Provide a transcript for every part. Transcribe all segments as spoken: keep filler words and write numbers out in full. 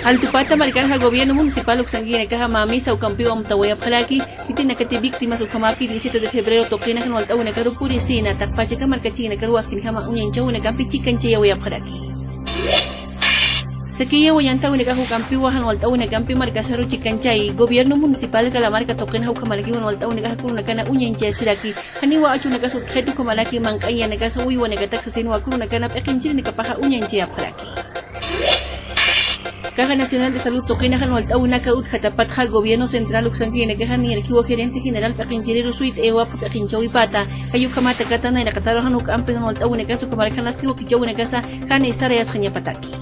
Altupata markanxa gobierno municipal uksankinakaxa mä misa ukampiw amtawayapxaraki, khitinakati víctimas ukhamapki diecisiete de febrero tuqina jan walt'awinakaru purisina, taqpachaka markachirinakaru askinjama uñanchawinakampi chikanchayawayapxaraki. Sakiya wayantawinakax ukampiwa jan walt'awinakampi markasaru chikanchayi, gobierno municipal Calamarca tuqinxa ukhamarakiw jan walt'awinakaxa kurunakana uñanchayasiraki, janiwa achunakasa utjit ukhamaraki manq'añanakasa uywanakatak sasinwa kurunakana p'iqinchirinakapaxa uñanchayapxaraki. Caja Nacional de Salud tuqina jan walt'awinaka utjatapatxa gobierno central uksankinakaxa niyarakiwa gerente general p'iqinchiriru suyt'ayawapxa p'iqinchawipata, jay ukhamatakatanxa nayraqataru jan juk'ampi jan walt'awinakasa ukhamaraki jan aski wakichawinakasa jan sarayasxañapataki.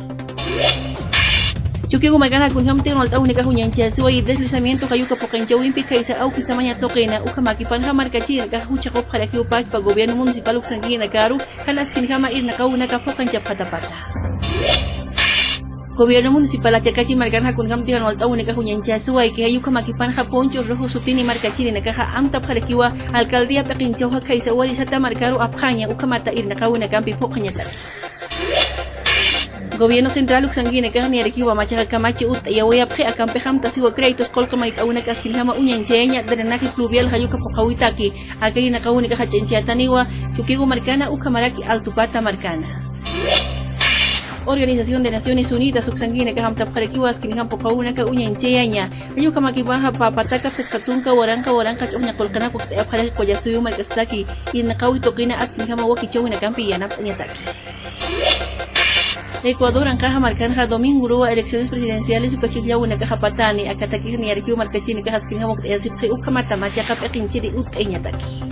Chukiyawu markanxa kunjamti jan walt'awinakax uñanchayasiwayi deslizamiento jay uka phuqanchawimpi khaysa awkisamaña tuqina, ukhamakipanxa markachirinakaxa juchhaqupxarakiw pachpa gobierno municipal uksankinakaru, jan askinjama irnaqawinaka phuqanchapxatapata. Gobierno municipal Achakachi markanxa kunjamti jan walt'awinakax uñanchayasiwayki, jay ukhamakipanxa ponchos rojos sutini markachirinakaxa amtapxarakiwa alcaldía p'iqinchawxa khaysa wali sata markaru apxaña, ukhamata irnaqawinakampi phuqañataki. Gobierno central uksankinakaxa niyarakiwa machaqa kamachi utt'ayawayapxi, akampix amtasiwa créditos qullqi mayt'awinaka askinjama uñanchayaña, drenaje fluvial jay uka phuqawitaki, aka irnaqawinakaxa ch'anchayataniwa Chukiyawu markana ukhamaraki Altupata markana. Organización de Naciones Unidas uksankinakax amtapxarakiwa askinjam phuqawinaka uñanchayaña, jay ukhamakipanxa papataka phisqa tunka waranqa waranqa ch'uxña qullqinaka wakt'ayapxaraki Qullasuyu markasataki, irnaqawi tuqina askinjama wakichawinakampi yanapt'añataki. Ecuador anqaxa markanxa domingo uruwa elecciones presidenciales uka chhijllawinakaxa patani, akatakix niyarakiw markachirinakax askinjama wakt'ayasipxi ukhamata machaqa p'iqinchiri utt'ayañataki.